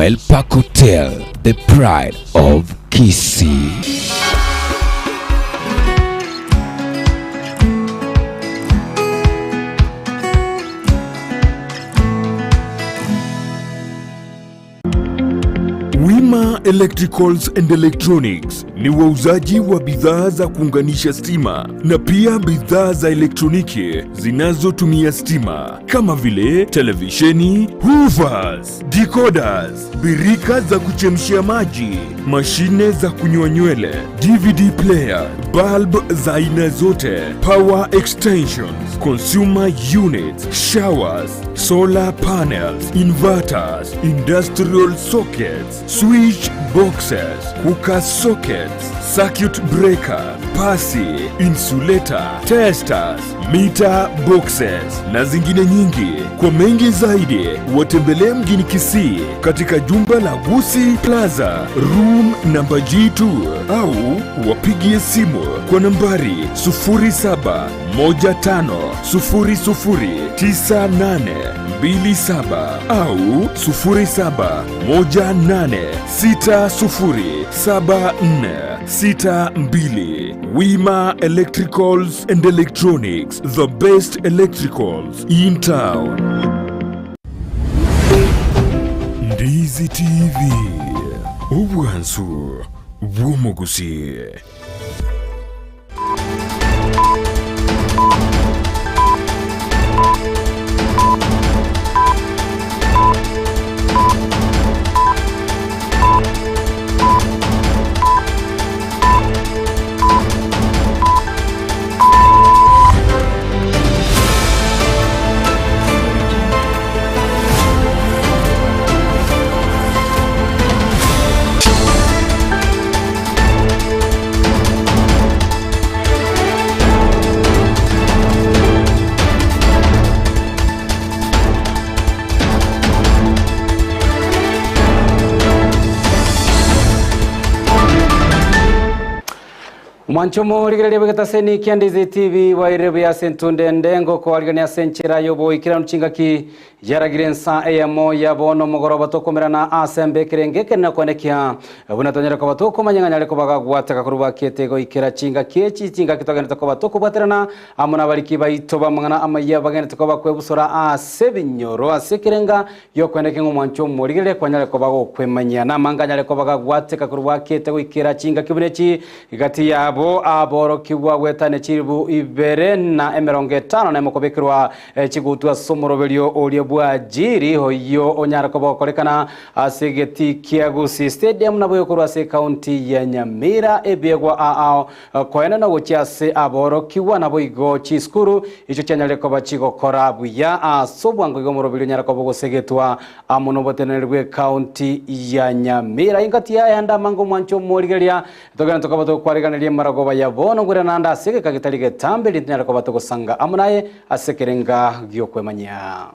Carmel Park Hotel, the pride of Kisii. Wima Electricals and Electronics ni wauzaji wa bidhaa za kuunganisha stima na pia bidhaa za elektroniki zinazotumia stima kama vile televisheni, hoovers, decoders, birika za kuchemshia maji, mashine za kunyoa nywele, DVD player, bulb za aina zote, power extensions, consumer units, showers, solar panels, inverters, industrial sockets, switch boxes, cooker sockets, circuit breaker, pasi, insulator, testers, meter boxes na zingine nyingi. Kwa mengi zaidi, watembelee mjini Kisii katika jumba la Gusii Plaza, room namba G2, au wapigie simu kwa nambari 0715009827 au 0718607462. Wima Electricals and Electronics, the best electricals in town. Ndizi TV, obwansu bw'omuguzi. Mwanchomo rigereria bwegetaseni kia Ndizi TV waire bya sentunde ndengo koarigania senchera yobo ikira nchingaki yaragire nsa eyemo yabono mogoroba tokomerana asembe kerenge kena konekia buna tonyera ko batoko manyanganya ko bagagwataka kuruba kietego ikira chinga kiechi chinga kitogenda ko batoko baterana amuna bariki baito bamangana amaya bagenda ko bakwebusora asebinyoro asekerenga yokwendeke ng'omwanchomo rigereria kwanyare ko bagokwemanya namanganya ko bagagwateka kuruba kietego ikira chinga kibunechi igati yabo aborokibwa gwetane chiribu ibere na emerongo etano na emokobekirwa chigutwa somoroberio oria bwajiri hoyo onyara kobokorekana ase geti kia Gusii Stadium nabo yokorwa ase county ya Nyamira ebiegwa ao koena na gochia ase aborokibwa nabo igo chiskuru icho chianyare koba chigokora buya asobwango igo moroberio onyara kobogosegetwa amo noboteneri bwe county ya Nyamira ingati yayanda mango mwancho morigeria togana tukaba tukwariganiria maragoba yabono ngure nanda aseke kagitari getambe linyara koba tugosanga amunaye asekerenga gyokwemanya.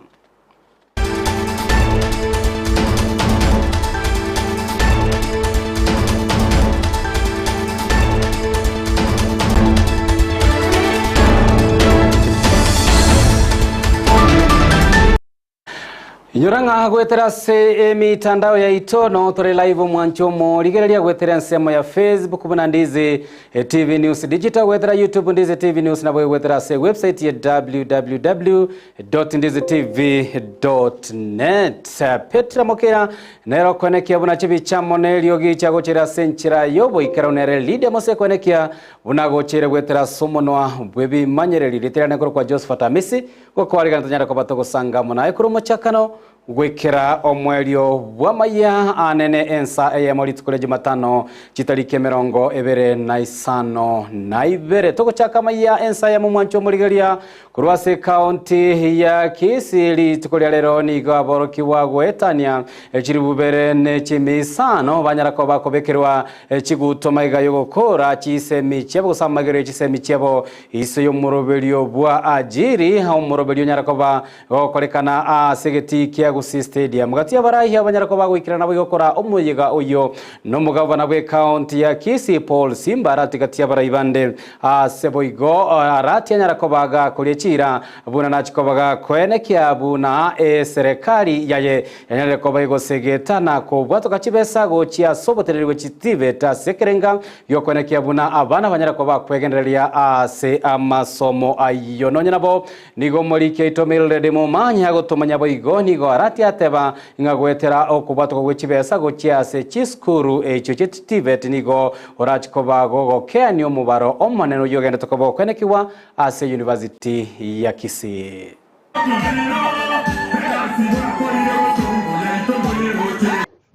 Nyoranga gwetera se mitandao ya itono tore live mwanchomo rigereria gwetera nsemo ya Facebook buna Ndizi TV News Digital gwetera YouTube Ndizi TV News na gwetera se website ya www.ndizitv.net. Petra Mokera nero konekia buna chibichamo nelio gicha gochera senchira yobo ikera unere leader mose konekia buna gochere gwetera somonwa bwebi manyereri litera nekoro kwa Josephat Amisi gokwariga ntanyara ko batogosanga muna ekuru mochakano gwikira omwerio bwamaya anene ensa eyemo rituko Jumatano chitariki 25 togochaka maya ensa ya mwancho murigeria kurwase county ya Kisii rituko rya lero nigo aborokiwa gwetania chiribubere ne chimisano banyarako bakobekerwa chiguto maiga yogokora chisemi chebo samagere chisemi chebo iso yomoroberio bwa ajiri omoroberio nyarakoba gokorekana asegeti kia Gusii Stadium gatia baraihi abanyara ko bagwikirana bigokora omuyiga uyo no mugavana bwe county ya Kisii Paul Simba Arati gatia baraibande ase boigo Arati anyara ko baga kulichira buna nachiko baga kwenekia buna serikali yaye yanyare ko baigosegeta ko bwato kachibesa gochia sobotererwe chitiveta sekerenga yokwenekia buna abana banyara ko bakwegendereria ase amasomo ayo nonya nabo nigo muri keito Mildred Mumanya gotumanya boigo nigo Arati ateba ngagwetera okubwatwa gwechibesa gochia ase chiskuru echo chitivet nigo orachiko bagogokea ni omubaro omonene yogenda tokobo kwenekiwa ase University ya Kisii.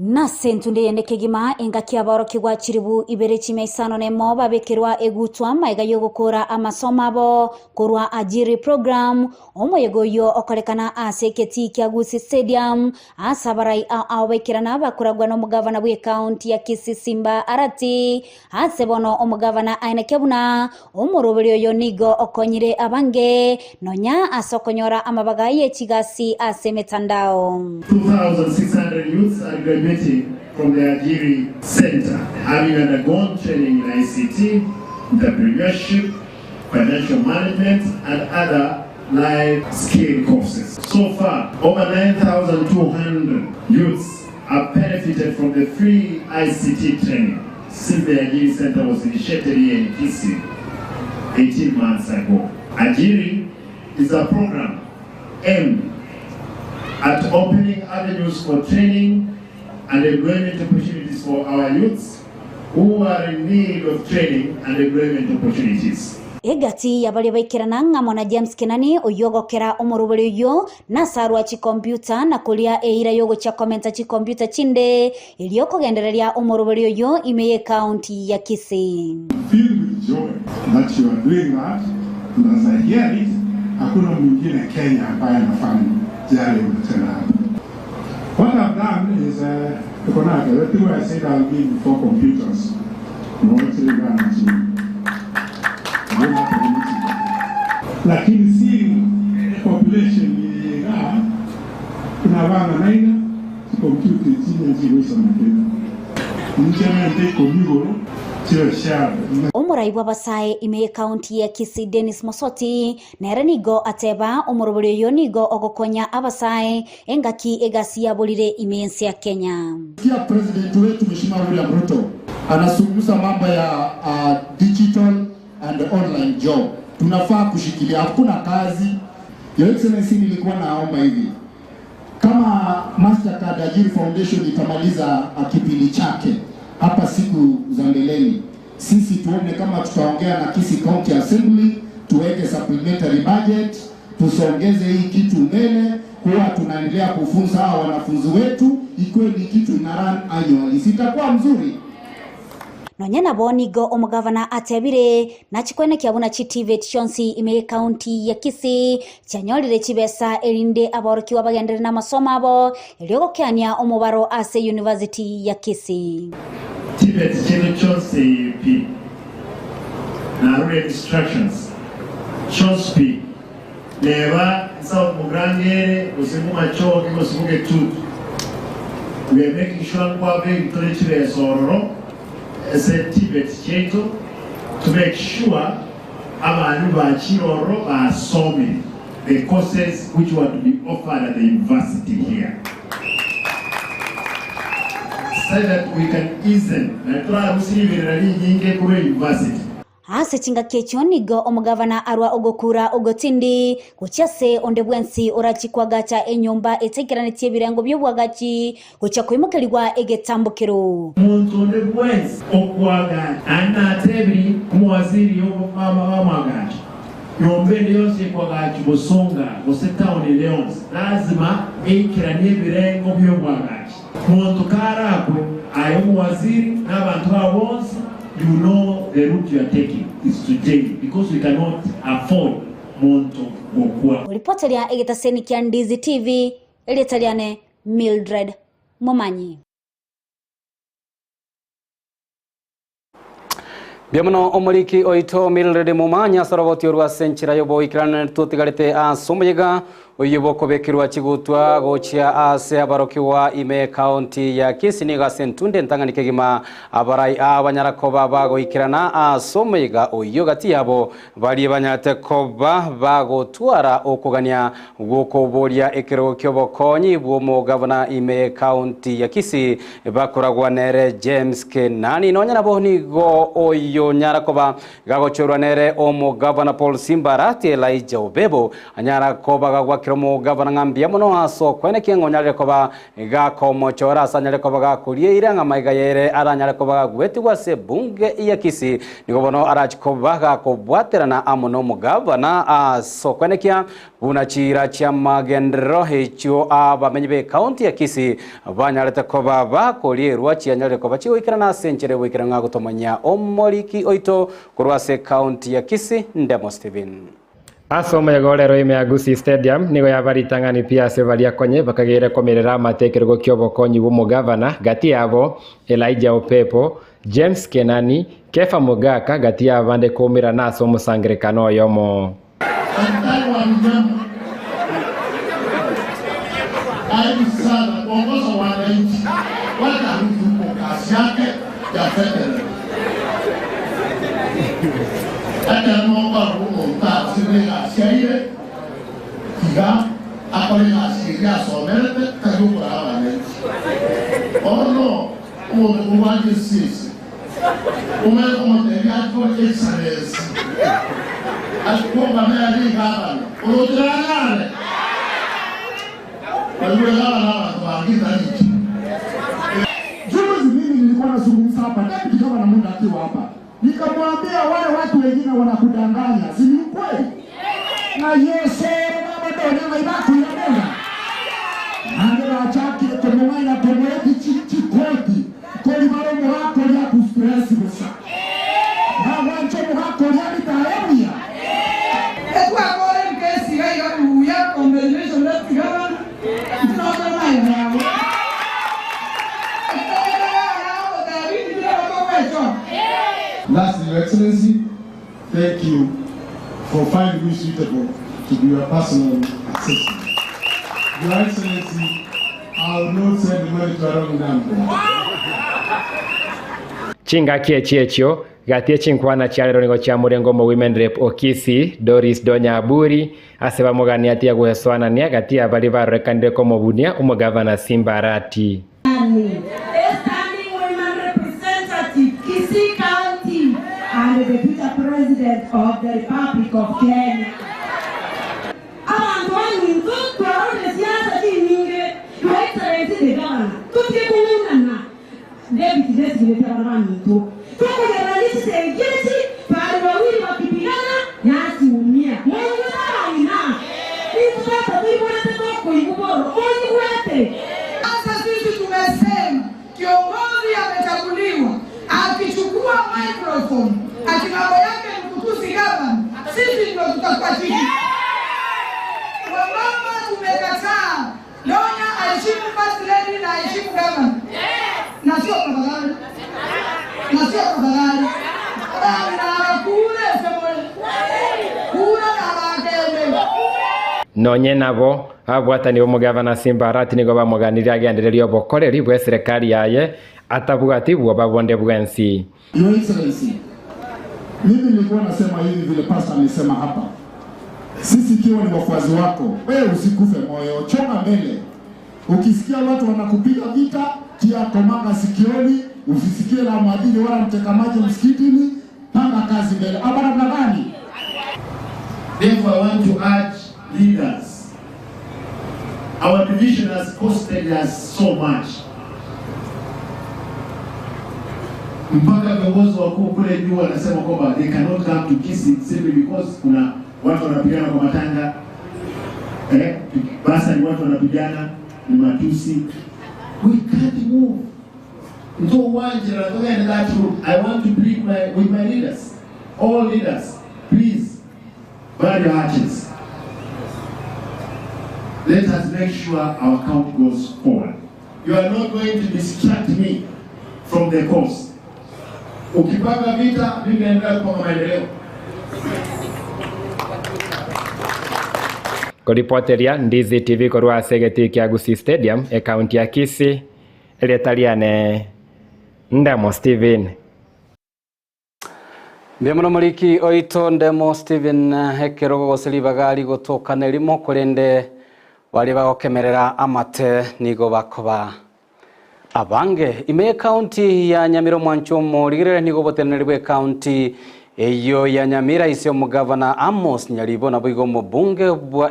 Nase ntunde yende kegima engaki abarokigwa chiribu ibere chimia isano nemo babekerwa egutwa maiga yogokora amasomo abo korwa Ajiri program omoyego yo okorekana ase keti kya Gusii Stadium asabarai abekerana bakuragwa no mugavana bwe county ya Kisii Simba Arati ase bono omugavana aine kebuna omuroberi oyo nigo okonyire abange nonya asokonyora amabaga yechigasi ase mitandao. 2600 youths are graduating from the Ajiri Center, having undergone training in ICT, entrepreneurship, financial management, and other life skill courses. So far, over 9,200 youths have benefited from the free ICT training since the Ajiri Center was initiated here in Kisii 18 months ago. Ajiri is a program aimed at opening avenues for training and employment opportunities for our youths who are in need of training and employment opportunities. Egati yabali baikirana ng'amo na James Kenani oyogokera omuruburi uyo nasarwa chi computer na kulia eira yogo cha komenta chi computer chinde iliyokogendereria omuruburi uyo imeye county ya Kisii. Feel with joy that you are doing that, and as I hear it, hakuna mwingine Kenya ambaye anafanya yale unatenda hapa. What I've done is, the thing I said I'll give 4 computers. Lakini si population ni kuna wana naina computer chini jiweza mkena. Mchana ndiko migoro. Omurai bw'abasae ime county ya Kisii Dennis Mosoti nere nigo ateba omuruburi oyo nigo ogokonya abasae engaki egasi yabolire imensi ya Kenya. Pia president wetu Mheshimiwa William Ruto anazungumza mambo ya digital and online job. Tunafaa kushikilia, hakuna kazi. Your Excellency, nilikuwa naomba hivi, kama Mastercard Ajiri Foundation itamaliza kipindi chake hapa siku za mbeleni, sisi tuone kama tutaongea na Kisii County Assembly, tuweke supplementary budget, tusongeze hii kitu mbele, kuwa tunaendelea kufunza hawa wanafunzi wetu, ikuwe ni kitu ina run annually. Sitakuwa mzuri. Nonya nabo nigo omugavana atebire nachikwene kiabuna chitivet chonsi ime county ya Kisii chanyorire chibesa erinde aborokiwa bagendere na masomo abo eryogokyania omubaro ase University ya Kisii. TVET chino chonsi P na rule instructions chonsi P leba South Mugrangere usimuka choke usimuke tutu. We are making sure kwa being tole sororo as a TVET cheto to make sure abantu bachiroro basome the courses which were to be offered at the university here, so that we can ease na university. Ase chinga kecho nigo omugavana arwa ogokura ogotindi gochase onde bwensi orachikwagacha enyomba etekeranitie birengo byobwagachi gocha kuimukeligwa egetambukiro. Muntu onde bwensi okwagacha ana tebiri muwaziri mama wamwagacha yombeni yonse kwagacha bosonga gose town leons lazima ekeranie birengo byobwagachi muntu karakwe ayo muwaziri n'abantu babonse. You know the route you are taking is to jail because we cannot afford muntu gokwa. Ripoteria egetaseni kya Ndizi TV, Elitaliane Mildred Momanyi. Biamuno omuriki oito Mildred Mumanya soroboti orwa senchira yobo ikirana tutigarete asomyega Oyo bokobekirwa chigutwa gochia ase abarokiwa ime county ya Kisii nigo ase entunde ntang'ani kegima abarai abanyara koba bagoikirana asomeiga oyo gati yabo bari banyate koba bagotwara okogania gokoboria ekerogo kyobokonyi bw'omogavana ime county ya Kisii bakoragwa nere James Kenani nonya nabo nigo oyo nyara koba gagochorwa nere omogavana Paul Simbarati Elijah Obebo anyara koba gagwakira omogavana ng'ambia mono aso kwene kieng'onyarire koba gakomochora ase anyare koba gakorieire ng'amaiga yere aranyare koba gagwetigwa ase bunge ya Kisii nigo bono arachikoba gakobwaterana amo n'omogavana aso kwenekia buna chira chia magenderero echio abamenyi be county ya Kisii banyarete koba bakorierwa chianyarire koba chigoikerana ase enchere goikera ng'a gotomanya omoriki oito korwa ase county ya Kisii Ndemo Steven. Asoma yagorero ime ya Gusii Stadium nigo yabaritang'ani pia ase baria konye bakagere komerera amatekerego kyobokonyi bw'omogavana gati yabo Elijah Opepo, James Kenani, Kefa Mugaka gati yabande kumirana ase omosangerekano oyomo. Aibu sana kuongoza wananchi wala huko kazi yake ya federal. Hata mungu asiaire tiga akore asiria somerete kayukura wananchi. Ono uwaje sisi. Umekomoteria kwa excellence. Asikomba mea ligaba. Urotirana. Juzi mimi nilikuwa nazungumza hapa, deputy governor Munda akiwa hapa. Nikamwambia wale watu wengine wanakudanganya, si ni kweli? Na Yesu baba ndio ngaibaku inabonga. Ndio achaki tumwaina tumweti chikoti. Koli maro mwako ya kustress gusa. Na wancho mwako ya mitaemia. Etwa kore kesi gai gabuya congratulations deputy governor. Lastly, Your Excellency, thank you for finding me suitable to be your personal assistant. Your Excellency, I will not send the money to a wrong number. Chingaki echiechio gatie chinkwana chiarero nigo chia murengo mo women rep Okisi Doris Donya Aburi ase bamugani atia gweswanania gatia bari barorekanire komobunia omogavana Simbarati. Standing women representative Kisii County and the future president of the Republic of Kenya. Abantu bantu twarone siasa chinyinge Your Excellency the governor tutikungana David Desi abantu Sasa sisi tumesema kiongozi amechaguliwa akichukua microphone akimambo yake ni kutusi gavana, sisi ndio tutakuwa chini. Wamama tumekataa. Donya aheshimu first lady na aheshimu gavana. Na sio tafadhali. Na sio tafadhali. Na kule sema kule na bakende. Nonye nabo abwatani omugavana Simbarati nigo bamuganirie agendereria obokoreri bwa serikali yaye atabwati bwo babonde bwensi. Your Excellency, mimi nilikuwa nasema hivi vile pastor amesema hapa. Sisi kiwa ni wafuasi wako, wewe usikufe moyo, chonga mbele. Ukisikia watu wanakupiga vita, tia komanga sikioni, usisikie la mwadili wala mtekamaji msikitini, panga kazi mbele. Hapa namna gani? Therefore I want to urge leaders. Our division has costed us so much. Mpaka viongozi wakuu kule juu wanasema kwamba they cannot come to Kisii simply because kuna watu wanapigana kwa matanga. Basa ni watu wanapigana, ni matusi. We can't move. Ndio uwanja na toka that route. I want to plead with my leaders. All leaders, please burn your hatches. Let us make sure our count goes forward. You are not going to distract me from the cause. Ukipanga vita, mimi naendelea kupanga maendeleo. Koripoteria Ndizi TV korwa segeti kia Gusii Stadium e county ya Kisii eretariane Ndemo Steven. Mbia muliki oito Ndemo Steven ekerogo goseli bagari gotokana erimo korende bari bagokemerera amate nigo bakoba abange ime county ya Nyamira mwanchomo rigirere nigo boteneri bwe county eyo ya Nyamira ise omugavana Amos Nyaribo na boigo mubunge bwa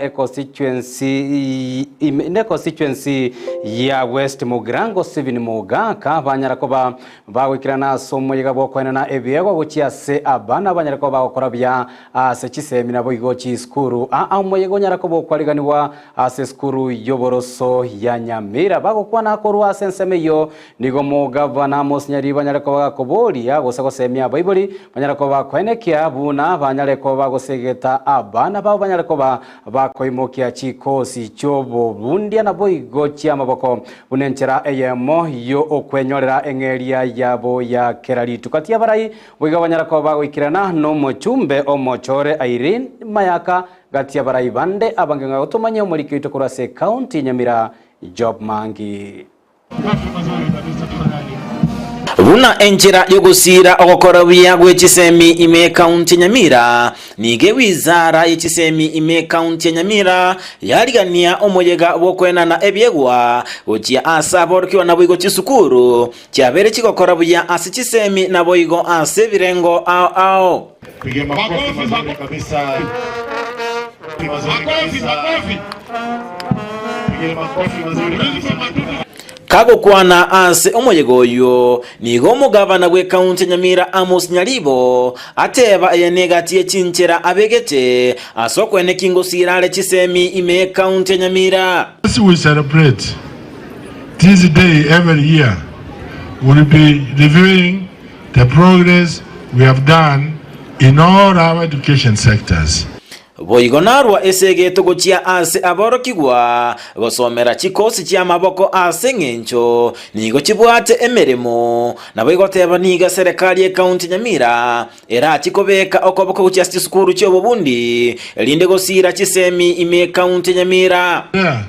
constituency ya West Mugirango Steven Mugaka banyara koba bagwikirana somo yigabo kwenana ebiego gochia se abana banyara koba gokora bya ase chisemi na boigo chiskuru a omoyego nyara koba kwariganiwa ase skuru yoboroso ya Nyamira bagokwana korwa senseme yo nigo mugavana Amos Nyaribo nyara koba koboria gosa gosemia baibori banyara koba kwenekia buna banyareko bagosegeta abana babo banyareko bakoimokia chikosi chobo bundia na boigo chia maboko bunenchera eyemo yo okwenyorera eng'eria yabo ya keraritu katia barai boigo banyareko bagoikirana no mochumbe omochore Irene Mayaka gatia barai bande abange gotumanya omoriki oito korwa ase county Nyamira Job Mangi. Buna enchera yogosira ogokora buya gwechisemi ime county Nyamira nige wizara yechisemi ime county Nyamira yarigania omoyega bokwenana ebyegwa gochia asa borkiwa na boigo chisukuru kyabere chigokora buya ase chisemi na boigo ase birengo ao ao. Piga makofi mazuri kabisa. Makofi, makofi. Piga makofi mazuri kabisa. Kagokwana ase omoyego oyo nigo omugavana bwe county Nyamira Amos Nyaribo ateba eyenegati chinchera abegete ase okwene kingosirale chisemi ime county Nyamira. As we celebrate this day every year, we'll be reviewing the progress we have done in all our education sectors. Boigo narwa esegeto gochia ase aborokigwa gosomera chikosi chia maboko ase ng'encho nigo chibwate emeremo nabo igoteba niga serikali ya county Nyamira era chikobeka okoboko gochia chisukuru chiobobundi erinde gosira chisemi ime county Nyamira. Yeah.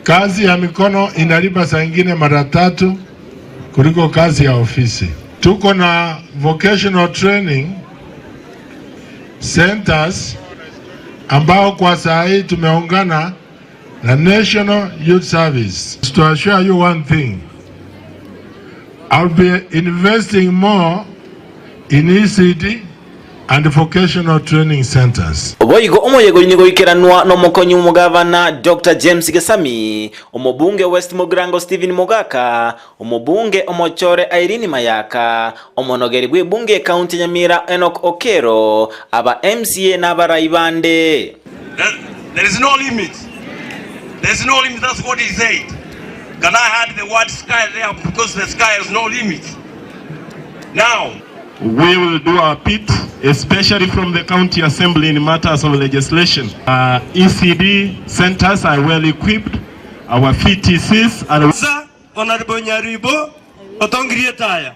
Kazi ya mikono inalipa saa ingine mara tatu kuliko kazi ya ofisi. Tuko na vocational training centers ambao kwa saa hii tumeungana na National Youth Service. To assure you one thing, I'll be investing more in ECD and vocational training centers. Oboigo omoyego nigo ikeranwa no mokonyi omugavana Dr. James Gesami, omobunge West Mugirango Steven Mugaka, omobunge omochore Irene Mayaka, omonogeri bwe bunge county Nyamira Enoch Okero, aba MCA n'abarai bande. There is no limit. There is no limit, that's what he said. Can I add the word sky there, because the sky has no limit. Now we will do our bit, especially from the county assembly in matters of legislation. ECD centers are well equipped. Our VTCs are... Sir, Honorable Nyaribo, otongirie taya.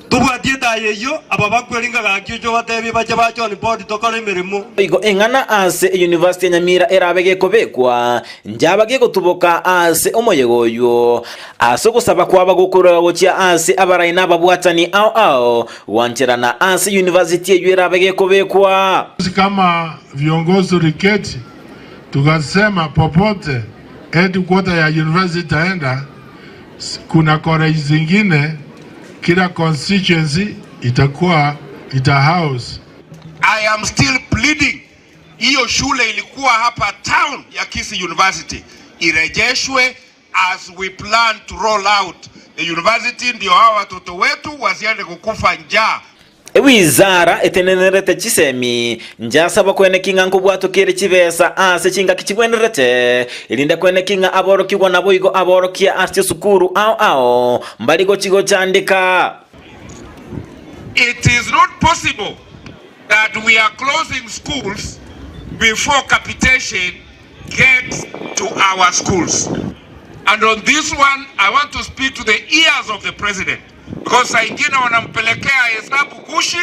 Tubwatie taya iyo, ababakwelinga gakiucho batebi bache bacho ni bodi tokore mirimo. Igo eng'ana ase University ya Nyamira erabege kobekwa njabage gotuboka ase omoyego oyo ase gosaba kwaba gokora gochia ase abarai n'ababwatani ao ao wancherana ase university eyo erabege kobekwa. Kama viongozi tuliketi tukasema popote headquarter ya university itaenda, kuna college zingine kila constituency itakuwa ita house. I am still pleading, hiyo shule ilikuwa hapa town ya Kisii University irejeshwe as we plan to roll out the university, ndio hawa watoto wetu wasiende kukufa njaa. Wizara etenenerete chisemi njasaba kwene kinga nkubwatukire chibesa ase chinga kichibwenerete ilinda kwene kinga aborokigwa nabo igo aborokia ase sukuru ao ao mbaligo chigo chandika. It is not possible that we are closing schools before capitation gets to our schools. And on this one, I want to speak to the ears of the president. Because saa ingine wanampelekea hesabu gushi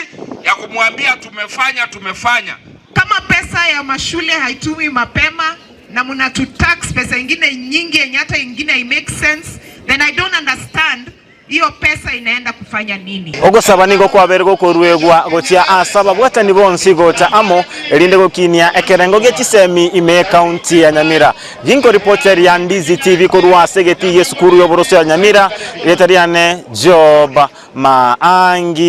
ya kumwambia tumefanya tumefanya. Kama pesa ya mashule haitumi mapema na mnatutax pesa ingine nyingi yenye hata ingine hai make sense, then I don't understand hiyo pesa inaenda kufanya nini. Ogosaba nigo kwabere gokorwegwa gochia asaba bwatani bonsi gocha amo erinde gokinia ekerengo gia chisemi ime county ya Nyamira. Ginko reporter ya Ndizi TV korwa segeti ye sukuru yoboroso ya Nyamira letariane Job Maangi.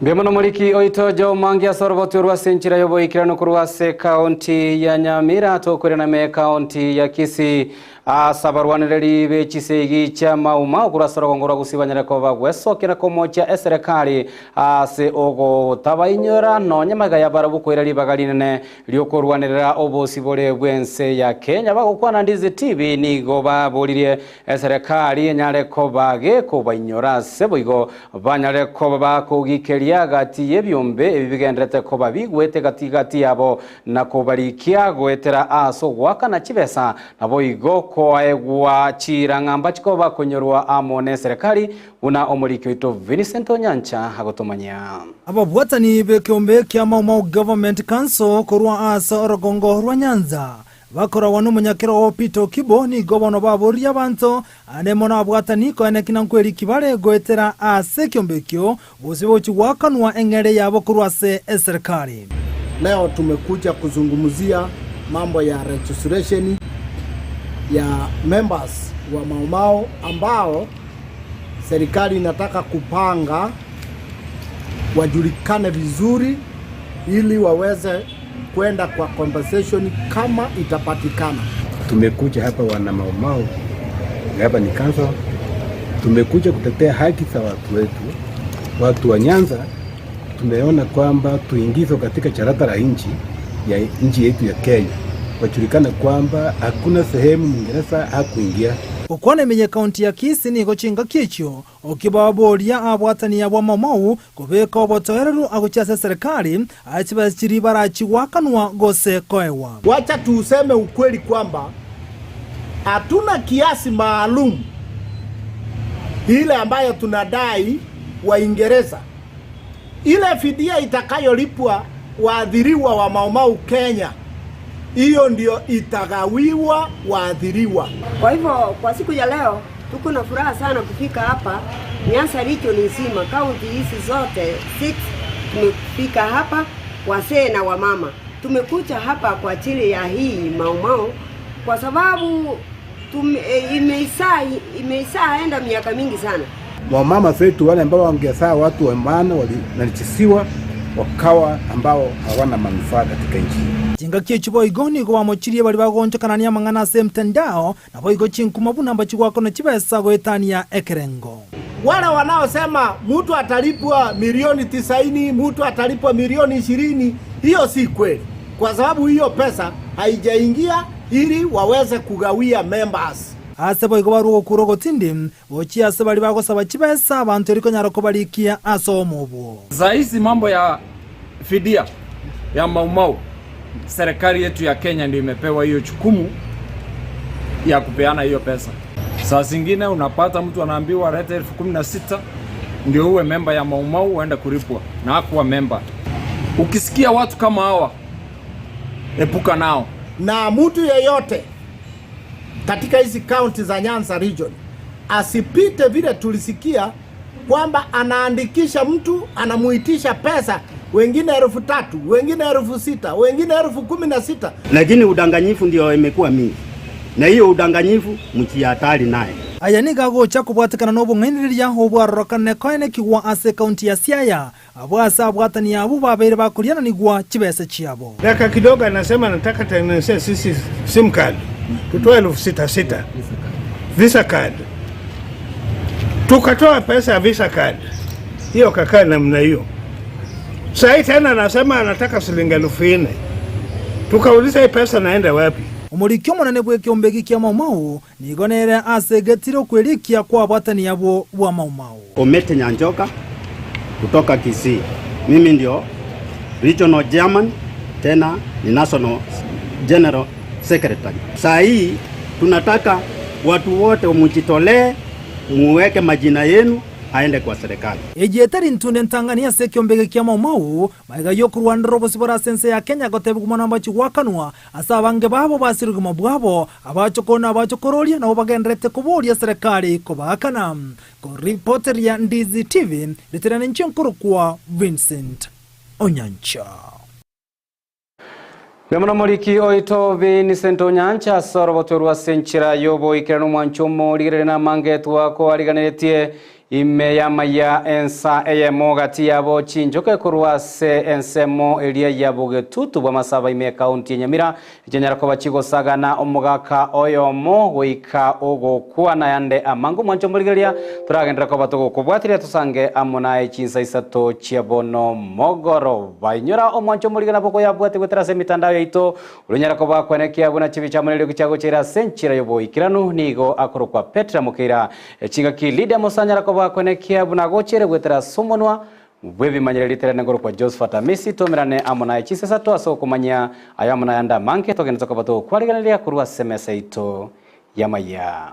Mbiomono muliki oito jo mangi asoroboti orwa senchira yoboikirano korwa se county ya Nyamira tokorena me county ya Kisii asabarwanereri bechisegi cha mauma okurasoro gusibanyere ko bagwesokera komocha eserikali ase ogo tabainyora nonya magaya barabukwera libagalinene lyokorwanerera obosibore bwense ya Kenya bagokwana Ndizi TV nigo baburirie eserikali enyare ko bage kobainyora seboigo banyare ko bakugikeria gati yebyombe ebigendrete ko babigwete gati gati yabo nakobarikia gwetera aso gwakana chibesa naboigo koaegwa chirang'amba chiko bakonyorwa amo ne serikali una omuriki wito Vincent Onyancha hagotomanya. Ababwatani bekiombe kia Mau Mau Government Council korwa asa orogongo rwa Nyanza bakora wano munyakero Peter Kibo ni gobono baboria abantu anemo nabwatani ko enekina nkweri kibare goetera ase kiombekio bose bochiwakanwa engere yabo korwa ase serikali. Leo tumekuja kuzungumzia mambo ya registration ya members wa Mau Mau ambao serikali inataka kupanga wajulikane vizuri ili waweze kwenda kwa compensation kama itapatikana. Tumekuja hapa wana Mau Mau, hapa ni council, tumekuja kutetea haki za watu wetu, watu wa Nyanza. Tumeona kwamba tuingizwe katika charata la nchi ya nchi yetu ya Kenya, wajulikana kwamba hakuna sehemu Mwingereza hakuingia. Okwane menye kaunti ya Kisii nigo chinga kicho okibaboria abwatani ya Mau Mau kobeka obotoereru agochasa serikali achibachiri barachiwakanwa gose koewa. Wacha tuseme ukweli kwamba hatuna kiasi maalum ile ambayo tunadai Waingereza. Ile fidia itakayolipwa waathiriwa wa Mau Mau Kenya, hiyo ndio itagawiwa waathiriwa. Kwa hivyo kwa siku ya leo tuko na furaha sana kufika hapa Nyanza region nzima, kaunti hizi zote 6 tumefika hapa, wazee na wamama. Tumekuja hapa kwa ajili ya hii Mau Mau kwa sababu imeishaenda miaka mingi sana. Wamama zetu wale ambao wangesaa watu wa maana walinachisiwa wakawa ambao hawana manufaa katika nchi. Chingakie chiboigo nigo bamochirie bari bagonchokana amang'ana ase mtandao naboigo chinkuma bunamba chigwakona chibesa goetania ekerengo. Wale wanaosema mtu atalipwa milioni 90, mtu atalipwa milioni 20, hiyo si kweli, kwa sababu hiyo pesa haijaingia ili waweze kugawia members. Ase boigo barugo kurogotindi bochi ase bari bagosaba chibesa abantu eriko nyaroko barikia asomo obwo. Za hizi mambo ya fidia ya Mau Mau, serikali yetu ya Kenya ndio imepewa hiyo jukumu ya kupeana hiyo pesa. Saa zingine unapata mtu anaambiwa leta 16,000 ndio uwe member ya Mau Mau uende kulipwa, na hakuwa member. Ukisikia watu kama hawa, epuka nao. Na mtu yeyote katika hizi county za Nyanza region asipite vile tulisikia kwamba anaandikisha mtu anamuitisha pesa, wengine 3,000, wengine 6,000, wengine 16,000. Lakini udanganyifu ndio imekuwa mingi, na hiyo udanganyifu mchihatari naye. Aya nigagocha kubwatikana n'obong'ainiriria obwarorokane koene kigwa ase kaunti ya Siaya abwasa abwatani abu babeire bakuriana nigwa chibesa chiabo. Daka kidogo anasema nataka tengenezea sisi SIM card tutoe 6,000 Visa card, tukatoa pesa ya Visa card hiyo kakaa namna hiyo. Sasa tena anasema anataka shilingi 4,000. Tukauliza hii pesa naenda wapi? Omuriki omonene bw'ekiombeki kia Mau Mau nigonere asegetire okwerikia kwa abwatani abo bwa Mau Mau. Omete Nyanjoka kutoka Kisii. Mimi ndio regional chairman, tena ni national general secretary. Saa hii tunataka watu wote mujitolee, muweke majina yenu aende kwa serikali. Ejietari ntunde ntangania sekiombege kia Mau Mau maiga yokurwanira obosibora sense ya Kenya gotebi kumana mbachi gwakanwa asa abange babo basirugima bwabo abachokona abachokororia nabo bagenderete kuboria serikali kobakana. Ko reporter ya Ndizi TV litirana nchinkuru kwa Vincent Onyancha. Bemona moriki oito Vincent Onyancha sorobotorwa senchira yobo ikirano mwanchomo ligere na mangetwa ko ariganeretie ime ya maya ensa eyemo gati yabo chinjoke kurwase ensemo elia yabo getutu bwa masaba ime county Nyamira jenyara ko bachigosagana omugaka oyomo goika ogokwa na yande amango mwancho murigeria turagendera ko batugo kubwatira tusange amonaye chinsa isato chiabono mogoro bainyora omwancho murigana boko yabwate gwetera se mitandao yaito urunyara ko bakwenekia buna chibicha munelio kichago chira senchira yobo ikiranu nigo akorokwa Petra Mukira chingaki leader musanyara ko bakwenekia buna gochere gwetera somonwa bwebimanyire litere ngoro kwa Josephat Amisi tomerane amonaye chisesa twaso kumanya ayamona yanda manke togenza ko bato kwariganira kurwa SMS ito yamaya.